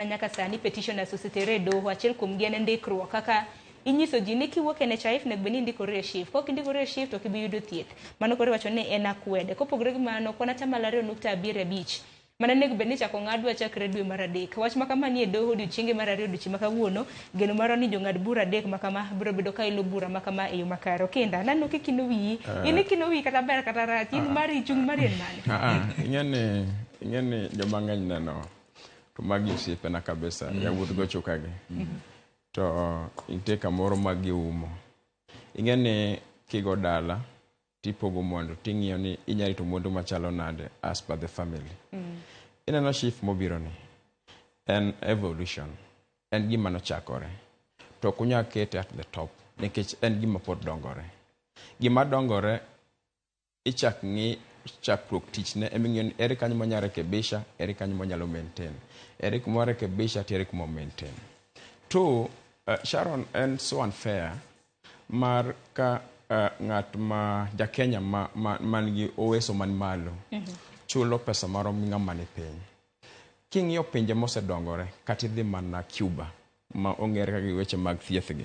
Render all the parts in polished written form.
Nyaka sani petitioners osetere e doho. Achiel kuom gi en ndikruok kaka inyiso ji ni kiwuok e NHIF onego bed ni indikori e SHIF. Kok indikori e SHIF to ok ibi yudo thieth. Mano koro iwacho ni en akwede. Kopogore gi mano, kwan 75.5 mane onego bed ni ichako ng'adwa chakre dwe mar adek. Wach ma kama nie doho odiochienge mar ariyo odiochieng' ma kawuono. Geno marwa ni jong'ad bura adek ma kama biro bedo ka ilo bura ma kama e yo makare. Okinda, aneno kikino wiyi. In ikino wiyi kata ber kata rach. In mari chung' mari en mane? Ing'e ni joma ng'eny neno to magi osiepena kabisa, yawuot gocho kagi to nitie kamoro ma giumo. Ing'e ni kigo dala tipogo mwandu, ting'iyo ni inya rito mwandu machalo nade as per the family. Ineno SHIF mobiro ni en evolution, en gima nochakore to ok unyal kete at the top nikech en gima pod dongore. Gima dongore ichak ng'i chakruok tichne eming'iyo ni ere kanyo monyalo rekebisha, ere kanyo monyalo maintain, ere kuma rekebisha to ere kuma maintain. Two, Sharon, en so unfair mar ka ng'at ma jakenya ma man gi oweso man malo chulo pesa marom gi ng'ama ni piny. King'iyo pinje mosedongore, kata idhi mana Cuba ma ong'ere kaka gi weche mag thieth gi,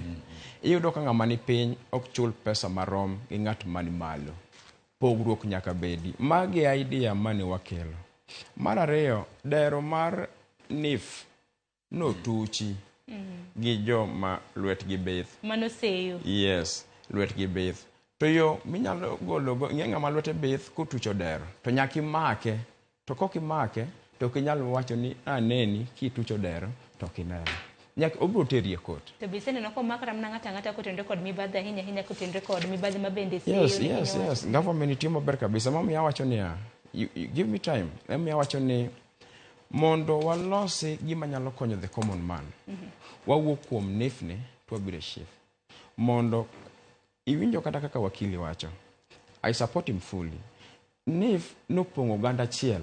iyudo ka ng'ama ni piny ok chul pesa marom gi ng'at man malo. Pogruok nyaka bedi. Magi e idea mane wakelo. Mar ariyo, dero mar NHIF notuchi gi joma lwetgi bith. Mano seyo. Yes, lwetgi bith. To yo minyalo gologo, ing'e ng'ama lwete bith kotucho dero, to nyaka imake. To kok imake, to ok inyal wacho ni aneni kitucho dero to ok ineno. Nyaka obiro teri e court. To be iseneno komak ramna ng'ato ang'ata kotenore kod mibadhi, ahinya ahinya kotenore kod mibadhi ma bende seyo ne piny owacho? Yes. Government tiyo maber kabisa. Emomiyo awacho niya, you give me time. Emomiyo awacho ni mondo walosi gima nyalo konyo the common man. Wawuok kuom NHIF ni to wabiro e SHIF. Mondo iwinjo kata kaka wakili wacho. I support him fully. NHIF nopong'o oganda achiel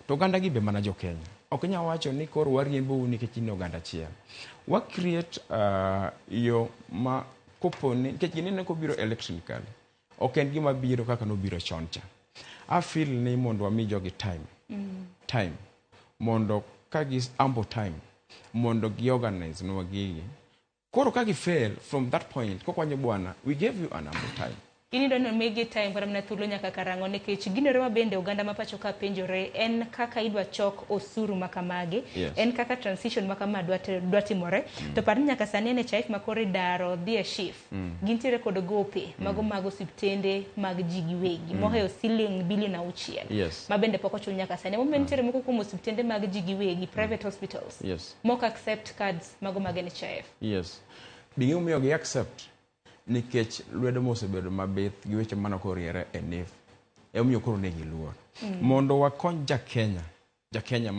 to oganda gi be mana jo Kenya. Ok inyal wacho ni koro wariembou nikech in oganda achiel. Wa create yo ma koponi nikech gini ne kobiro electrically ok en gima biro kaka nobiro chon cha. I feel ni mondo wami jogi time mondo ka gi ample time mondo gi organize nwa gigi. Koro ka gi fail from that point, kokwanyo bwana, we gave you an ample time. In idwa ni omigi time kata mana thuolo nyaka karang'o? Nikech ginore ma bende oganda ma pacho ka penjore en kaka idwa chok osuru ma kamagi, en kaka transition ma kama dwa timore. To par ni nyaka sani NHIF ma koro idaro dhi e SHIF, gintiere kod gope mago mag osiptende mag ji giwegi mohewo siling bilion 6 ma bende pok ochul nyaka sani. Emomiyo nitiere moko kuom osiptende mag ji giwegi, private hospitals, mok accept cards mago mag NHIF. Yes. Be gimomiyo gi accept? Nikech lwedo mosebedo mabith gi weche mane ok oriere e NHIF. Emomiyo koro ne giluor. Mondo wakony ja Kenya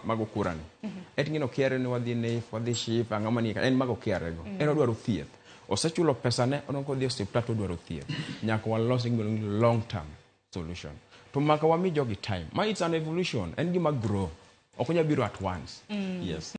mago kura ni. En ng'ino kiere ni wadhi NHIF, wadhi SHIF, ang'o manie ka, en mago kiare go. En odwaro thieth. Osechulo pesa ne, oneno kodhi e osiptal to odwaro thieth. Nyaka walos gima iluongo ni long term solution. To maka wami jogi time. Ma it's an evolution, en gima grow. Ok onyal biro at once. Yes.